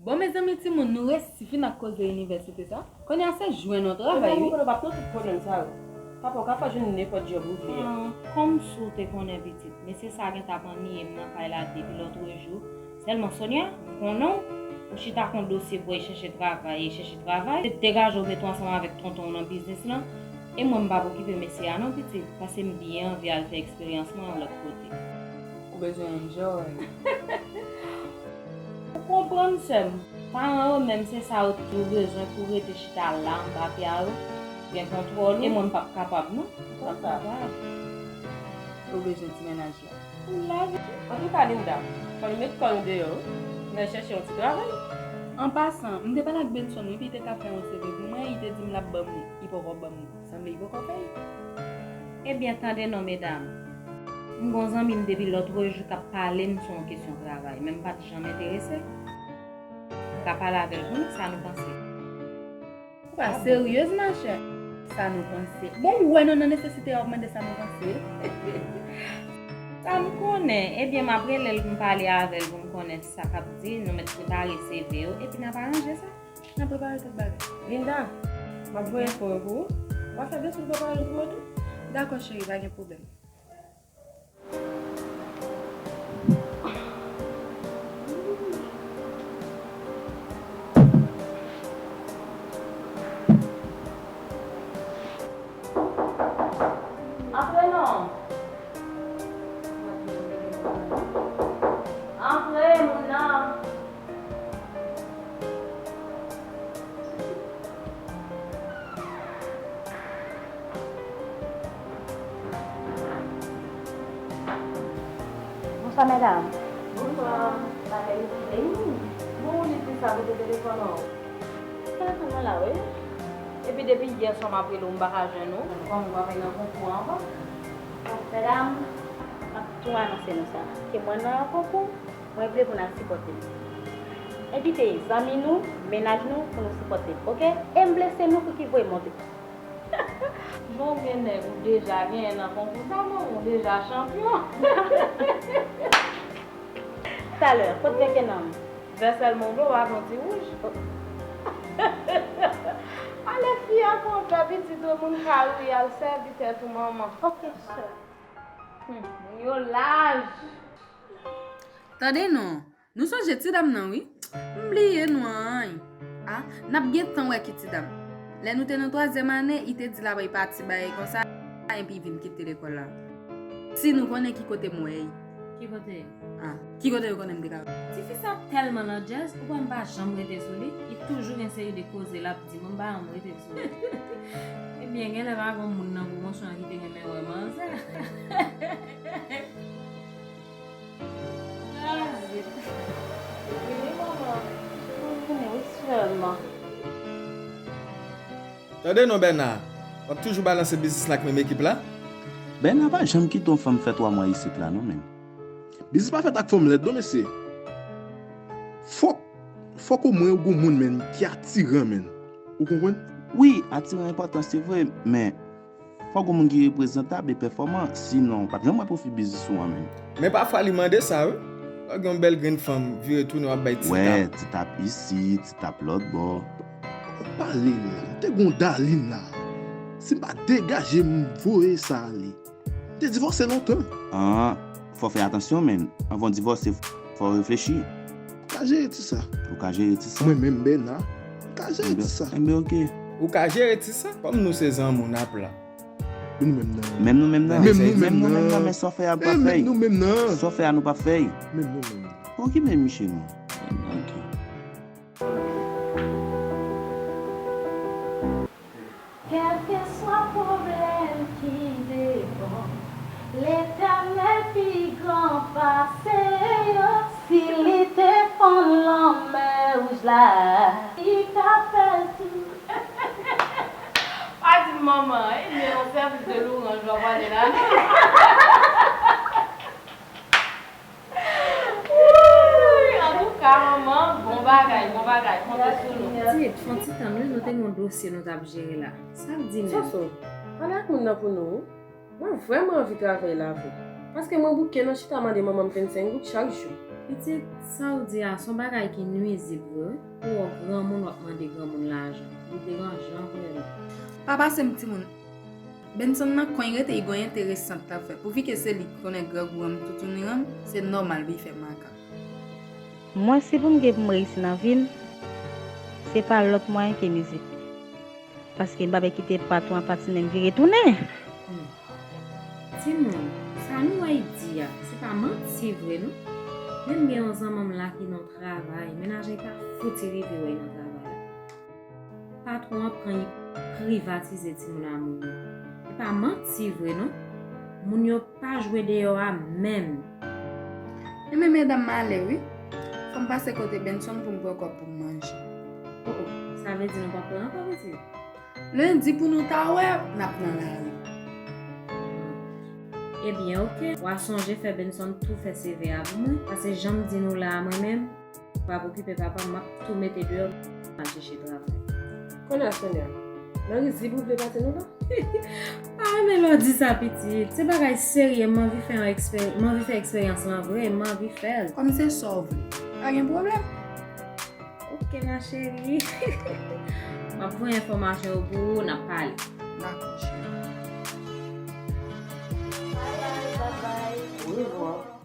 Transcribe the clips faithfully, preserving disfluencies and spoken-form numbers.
Bon, mezanmi, timoun, nou resi fin ak koze inivèsite sa. Kounye a se jwenn yon travay, wi. Mezanmi, konnen w p ap nan tout pwoblèm sa yo. Papa, w ka fè jwenn nenpòt djòb ou vle a. Ah, kòmsi w te konnen, pitit. Mesye sa a gentan ap anniye m nan kay la depi lòtrejou. Sèlman, Sonia, m konnen w, ou chita ak yon dosye pou w al chèche travay, al chèche travay. Se degaje w mete w ansanm avèk tonton w nan biznis lan. E mwen, m p ap okipe mesye a non, pitit, paske m byen anvi al fè eksperyans mwen yon lòt kote. Ou bezwen enjoy. Ou konprann, sè m. Paran yo menm, se sa yo toujou bezwen pou rete chita la anba pye a yo, gen kontwòl ou. E mwen, m p ap kapab, non. M p ap kapab. Ou bezwen ti mennaj la. Ou la, wi. Antouka, Linda, fò nou met kò nou deyò, wi. Nou al chèche yon ti travay. An pasan, m te pale ak Benson, wi, pou li te ka fè yon C V pou mwen, li te di m l ap ban m li. Li poko ban m li. Sanble li poko fè l. Ebyen, tande non, medam. M gon zanmi m depi lòtrejou k ap pale m sou yon kesyon travay, men m pa t janm enterese. M ka pale avè l pou nou, sa nou panse? Ou pa seryez, machè? Sa nou panse? Bon, ou wè nou nan nesesite, w ap mande sa nou panse? Sa m konnen. Ebyen, m ap rele l pou m pale avè l, pou m konnen sa k ap di, nou mèt prepare C V yo, epi n ap aranje sa. N ap prepare tout bagay. Linda, m ap voye fon yo pou ou. W a fè byen si w prepare yo pou mwen tou. Dakò, cheri, pa gen pwoblèm. Antre non. Antre, moun nan. Bonswa, medam. Bonswa. Bagay yo byen. Bon, li di sa, kote telefòn an? Telefòn mwen la, wi. Epi depi yè swa m ap rele w, m pa ka jwenn ou. Kòm ou pa vin nan konkou an ankò. Bon, medam, m ap tou anonse nou sa. Ke mwen nan konkou, mwen vle pou n al sipòte m. Envite zanmi nou, mennaj nou pou nou sipòte m, oke? E m vle se nou pou ki voye monte. Bon, gen nèg ou deja genyen nan konkou sa, non, ou deja chanpyon. Talè, kot vè ke nan m? Vè sèlman w vle, w ap yon ti wouj. Ale fi a konpè pitit ou, moun ka ri, al sèvi tèt ou manman. Ok, sè. Hmm, moun yo laj. Tande non, nou sonje ti dam nan wi. M bliye non anyen. A, n ap gentan wè ki ti dam. Lè nou te nan twazyèm ane, li te di l ap al pati bagay konsa, enpi vin kite lekòl la. Si nou konnen ki kote m wè l. Ki kote? A, ki kote yo konnen m te ka wè l? Tifi sa tèlman landjèz, ou kwè m pa janm rete sou li? Li toujou gen seri de koze l ap di mwen, m pa janm rete sou li. Ebyen, genlè pa gon moun nan pwomosyon an ki te renmen wè manzè. Kraze. Vini, manman. Vini, wi, sèlman. Tande non, Bèna. W ap toujou balanse biznis la ak menm ekip la? Bèna pa janm kite yon fanm fè twa mwa isit la, non, menm. Biznis pa fèt ak fanm lèd, non, mesye. Fòk, fòk omwen ou gon moun, menm, ki atiran, menm. Ou konprann? Wi, atiran enpòtan, se vre, men fòk gon moun ki reprezantab e pèfòman, sinon, w p ap janm wè pwofi biznis ou an menm. Men pafwa li mande sa, wi. Lè w gen yon bèl grenn fanm, vire tounen w ap bay ti tap. Wè, ti tap isi, ti tap lòt bò. Ou pale la, m te gon Dalin la. Si m pa degaje m, m voye sa ale. M te divòse lontan. An, fò w fè atansyon, menm. Anvan w divòse, fò w reflechi. Ou ka jere ti sa. Ou ka jere ti sa. Mwen menm, Bèna, m ka jere ti sa. Enben, enben, oke. Ou ka jere ti sa? Kòm nou se zanmi, n ap la. Menm nou menm nan. Menm nou menm nan. Menm nou menm nan, men sa w fè a pa fè. Menm nou menm nan. Sa w fè a nou pa fè. Menm nou menm nan. Okipe miche nou. Oke. Kèlkeswa pwoblèm ki devan, Letènèl pi gran pase yo. Si li te fann lanmè wouj la, li ka fè l tou. Pa di m manman, ebyen, yon sèvis de louranj w ap pale la, non? Wouy! Antouka, manman, bon bagay, bon bagay. Konte sou nou. Ti, fè yon ti tann, wi, nou te gen yon dosye nou t ap jere la. Sa k di menm? Soso, pale ak moun nan pou nou, wi. Mwen vrèman anvi travay la, vre. Paske mwen bouke nan chita mande manman m vennsenk goud chak jou. Pitit, sa w di a se yon bagay ki nwizib vre wi. Pou w wè granmoun w ap mande granmoun lajan. Li deranjan vrèman. Pa pase m timoun. Benson nan kwen rete, li gon enteresan l ap fè. Pouvi ke se li ki konnen grangou an m toutouni an m, se nòmal pou li fè makak. Mwen, si pou m gen pou m reyisi nan vi m, se pa lòt mwayen ke mizik. Paske m pa vle kite patwon an pati menm vire tounen. Timoun, sa nou wè y di a, se pa manti vre non. Menm gen yon zanmanm la ki nan travay, mennaj li pa fouti rive wè y nan travay la. Patwon an pran y privatize timoun a moun yo. E pa manti vre non. Moun yo pa jwe deyò a menm. Enben medam m ale wi. Fò m pase kote Benson pou m pran kòb pou m manje. Oh oh, sa vle di nou p ap pran ankò pitit? Lendi pou nou ta wè, n ap nan lari. Ebyen oke, w a sonje fè Benson tou fè seve a pou mwen, paske jan m di nou la a mwen menm, pa p okipe papa m, m ap tou mete deyò, m al chèche travay. Kounye a Sonia, nan rizib ou vle pase nou la? Pa renmen lè w di sa pitit, se bagay serye, m anvi fè yon eksperyans, m anvi fè eksperyans lan vre, m anvi fè l. Kòm se sa w vle, pa gen pwoblèm. Ok ma chérie. M ap voye enfòmasyon yo pou ou, n ap pale. Dakò cheri. Bye bye. Orevwa.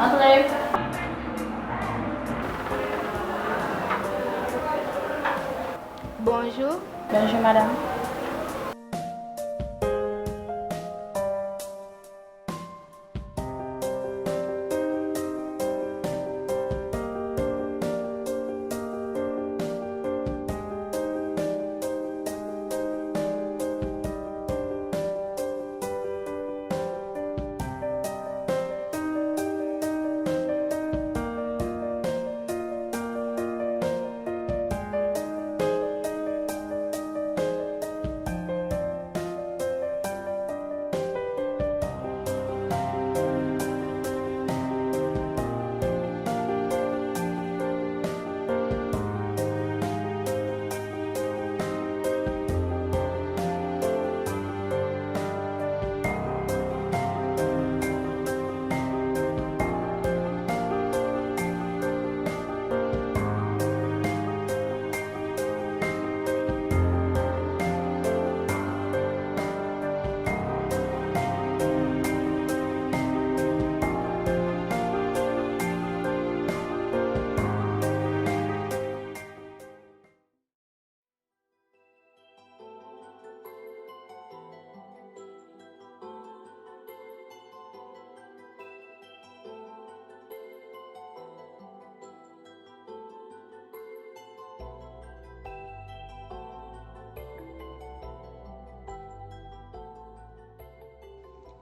Antre. Bonjou. Bonjou madanm.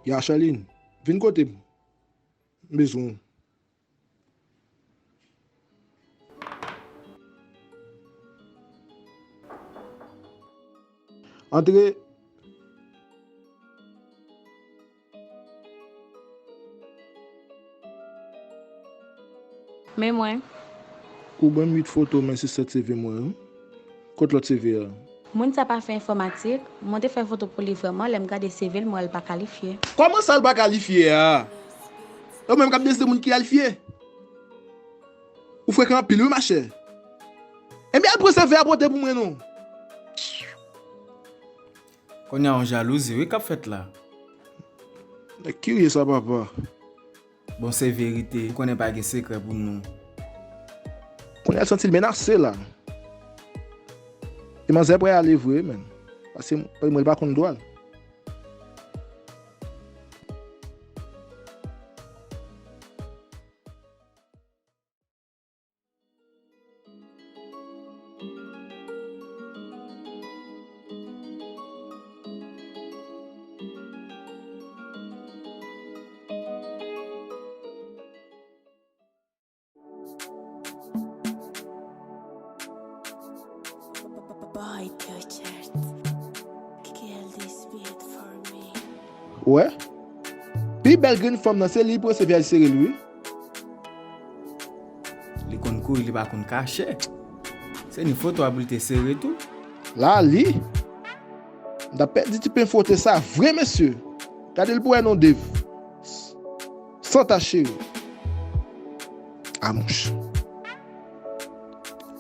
Ya Charline, vin kote m. M bezwen w. Antre. Men mwen. Ou ban m uit foto men se sèt CV mwen an. Kot lòt CV a? Moun sa pa fè enfòmatik, mwen te fè foto pou li vrèman, lè m gade CV l, m wè l pa kalifye. Kòman sa l pa kalifye a? E ou menm k ap deside moun ki kalifye? Ou frekan anpil wi machè. Ebyen al pran CV a pote pou mwen non. Kounye a yon jalouzi wi k ap fèt la. Nèg kirye sa papa. Bon, se verite, ou konnen pa gen sekrè pou nou. Kounye a l santi l menase la. E manzè prè ale vre menm. Paske mwen l pa konn dwa l. Wè, pi bèl grenn fanm nan se li pou seve al sere l wi. Li konn kouri, li pa konn kache. Se ni foto a pou li te sere tou. La li. M t ap pèdi ti pen fwote sa vre mesye. Gade l pou wè non Dave. San tach cheri. A monch.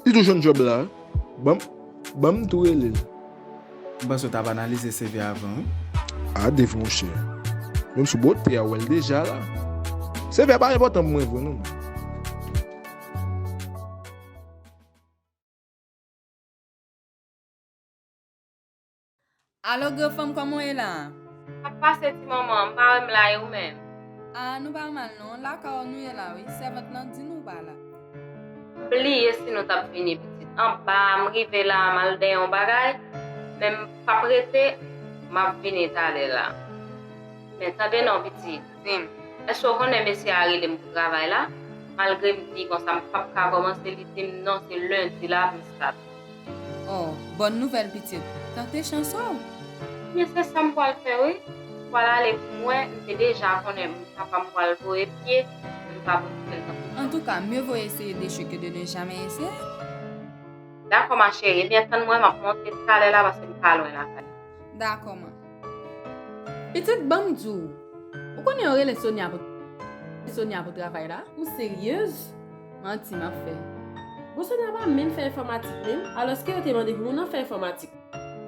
Li tou jwenn djòb la. Ban m, ban m tou rele l. M panse w t ap analize seve avan wi. A Dave monchè. Menm sou bote a w wè l deja la. Seve a pa enpòtan pou mwen vre non. Alo granfanm, kòman w ye la? M ap pase ti manman, m pa wè m la e ou menm? A, nou pa mal non, lakay ou nou ye la wi, sèvant lan di nou pa la. M bliye si nou t ap vini pitit. Anba a, m rive la a, m al dèyè yon bagay, men m p ap rete, m ap vini talè la. Men tande non pitit. Di m. Èske w konnen mesye a rele m pou travay la? Malgre m di konsa m p ap ka kòmanse, li di m non, se lendi l ap instale. Oh, bòn nouvèl pitit. Tante chans ou. Men se sa m pral fè wi. M pral ale pou m wè, m te deja konnen m papa m pral voye pye, m pa pou fè l nan. Antouka, mieux vaut essayer d'échouer que de ne jamais essayer. Dakò ma chérie, ebyen tann mwen, m ap monte talè la paske m pa lwen lakay. Dakò man. Pitit, ban m di w, ou konnen yo rele Sonia pou, Sonia pou travay la? Ou seryez? Manti m ap fè. Bon, Sonia pa menm fè enfòmatik menm, alòske yo te mande pou nou nan fè enfòmatik.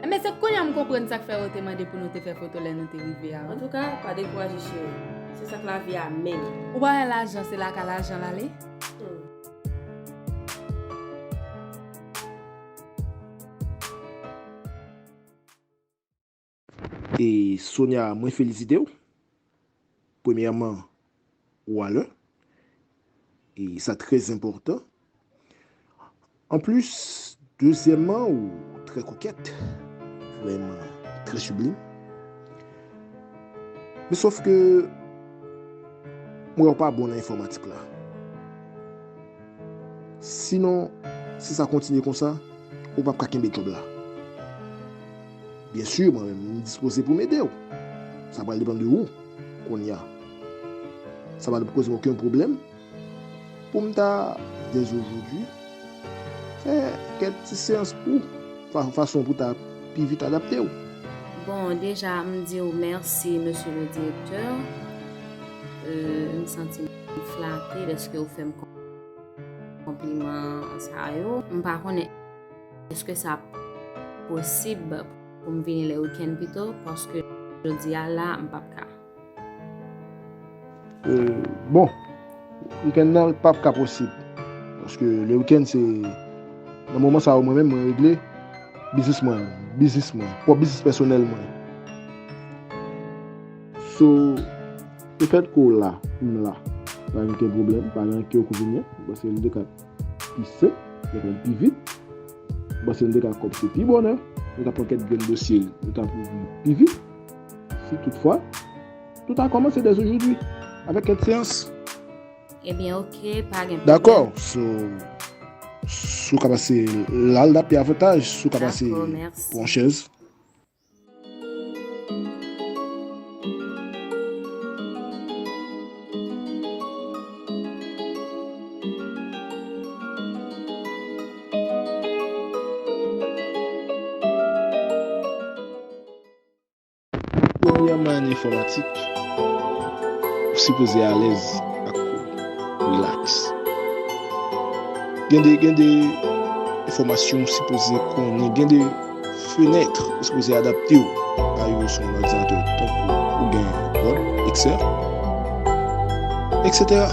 Enben, se kounye a m konprann sa k fè yo te mande pou nou te fè foto lè nou te rive a wi. Antouka, pa dekouraje cheri. Se sa k lavi a menm. Ou pa wè lajan, se lakay lajan l ale? Hmm. E Sonia, mwen felisite w. Premyèman, ou a lè. E sa trè enpòtan. Anplis, dezyèmman, ou trè kokèt. Vrèman, trè siblim. Men sòf ke mwen wè w pa bon nan enfòmatik la. Sinon, si sa kontinye konsa, ou p ap ka kenbe djòb la. Byen si, mwen menm, m dispoze pou m ede w. Sa pral depann de ou, kounye a. Sa pa t ap koze m okenn pwoblèm pou m ta, dè ojodwi, fè kèk ti seyans pou w, fa-, fason pou w ta pi vit adapte w. Bon, deja, m di w mèsi, mesye le direktè. Euh, m santi m flate dèske w fè m konpliman sa yo. M pa konnen èske sa posib pou m vini lè wikenn pito, paske jodi a la, m p ap ka. Euh, bon, wikenn nan p ap ka posib. Paske le wikenn se, nan moman sa yo, mwen menm, mwen regle biznis mwen, biznis mwen, pwòp biznis pèsonèl mwen. So, lefètke w la, m la, pa gen okenn pwoblèm, pa gen okenn enkonvenyan, paske nou te ka pi senp, nou te ka pi vit, paske nou te ka kòmanse pi bonè, nou ta pran kèk grenn dosye, nou ta ouvri pi vit. Si toutfwa, nou ta kòmanse dè ojodwi, avèk kèk seyans. Ebyen, oke, pa gen pwoblèm. Dakò, so, si w ka pase la, l ap pi avantaj, si w ka pase pran yon chèz. Premyèman, an enfòmatik, ou sipoze alèz ak ou, rilaks. Gen de, gen de enfòmasyon ou sipoze konnen, gen de Fenèt, ou sipoze adapte w a yo sou yon òdinatè, tankou ou gen wòd, Excel, et cetera.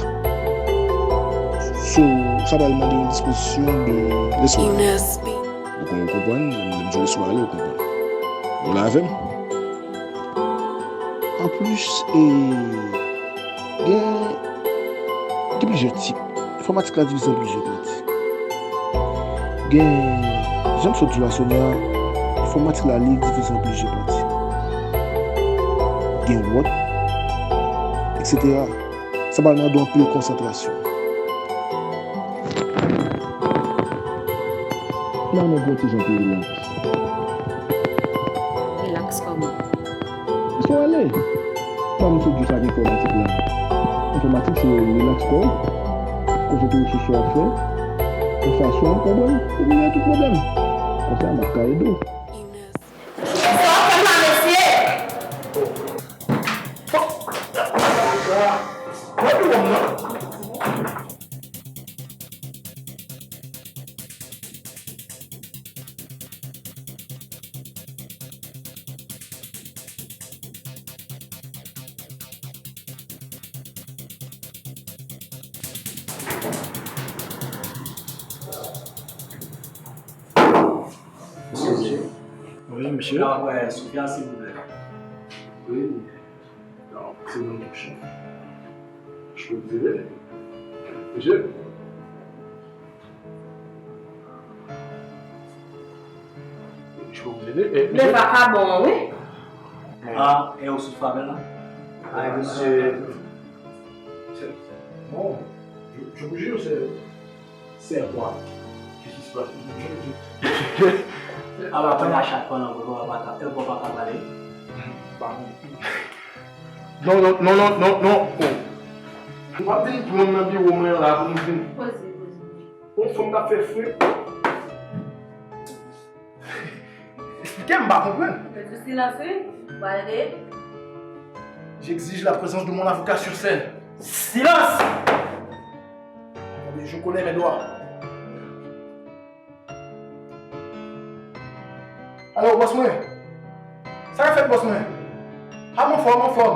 So, sa pral mande yon dispozisyon de lespri. Ou kon-, ou konprann, lè m di w lespri ale, ou konprann. Ou la avè m? Anplis, e, gen, gen plizyè tip. Enfòmatik la divize an plizyè pati. Gen, jan m sot di w la, Sonia, enfòmatik la, li divize an plizyè pati. Gen wòd, et cetera. Sa pral mande w anpil konsantrasyon. Nan men pwoteje anpil. Rilaks kòman? Kisa w ale? Ban m sot di w sa k enfòmatik la. Enfòmatik se rilaks kò w, konsantre w sou sa w ap fè, yon fason, w konprann, pou bliye tout pwoblèm. Konsa, m ap ka ede w. Sa w ap fè m la, mesye? Mwen pou wòm nan. Wi, mesye. Ka wè Sophia, silvouplè? Wi. Non, se mwen ki chèf. Je vous dirai. Mesye. Je vous dirai. Eh, mesye. Le vakabon, wi. Ah, e ou sou favè la? Ah, mesye. C'est, bon, je, je vous jure, c'est C'est quoi? Qu'est-ce qui se passe? Ala, fè a chak fwa nan gwo pa ka, e gwo pa ka pale. Non, non, non, non, non, non. Oh. Ou pa vin pran m nan biwo mwen la pou m vin. Poze, poze. Yon fanm k ap fè fre. Eksplike m, m pa konprann. Mete silans, wi. Ou pa tande? J'exige la présence de mon avocat sur scène. Silence! Attendez, je connais mes droits. Alo, bòs mwen. Sa k ap fèt, bòs mwen? A, m anfòm, m anfòm.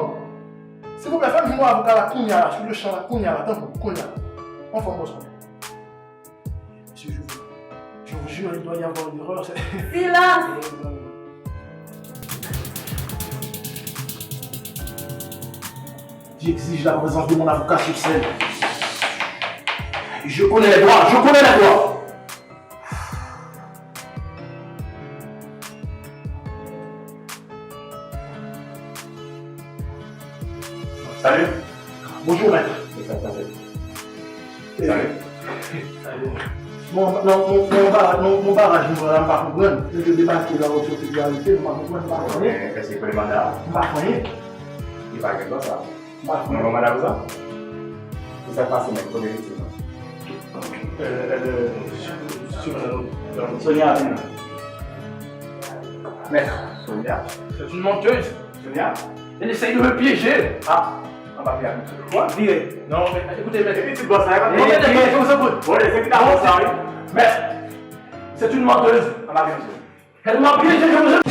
Silvouplè, fè m jwenn yon avoka la kounye a la, sou le chan la, kounye a la, tanpri, kounye a. M anfòm, bòs mwen. Monsieur, je vous, je vous jure, il doit y avoir une erreur. Silence! J'exige la présence de mon avocat sur scène. Je connais les droits, je connais les droits. Salut. Bonjour, maître. Salut. Bon, non, non, non, ba-, non, non, baraj nou la, m pa konprann. Nou te debake la, ou soti pou arete, m pa konprann, m pa konnen. Èske konnen manda? M pa konnen. Li pa gen dwa sa. M pa konnen. Non, non, manda pou sa. Pou sa pase, mèt, kote viktim nan? Euh, euh, euh, Sonia, vin la. Mèt. Sonia. C'est une menteuse. Sonia. Elle essaye de me piéger. Ah, on va bien. Quoi? Virez. Non, mais écoutez, mais... Et puis, tu dois ça, non, mais virez. Bon, les équipes d'avance, ça arrive. Mais c'est une menteuse. On va bien. Elle m'a piégé, je vous jure.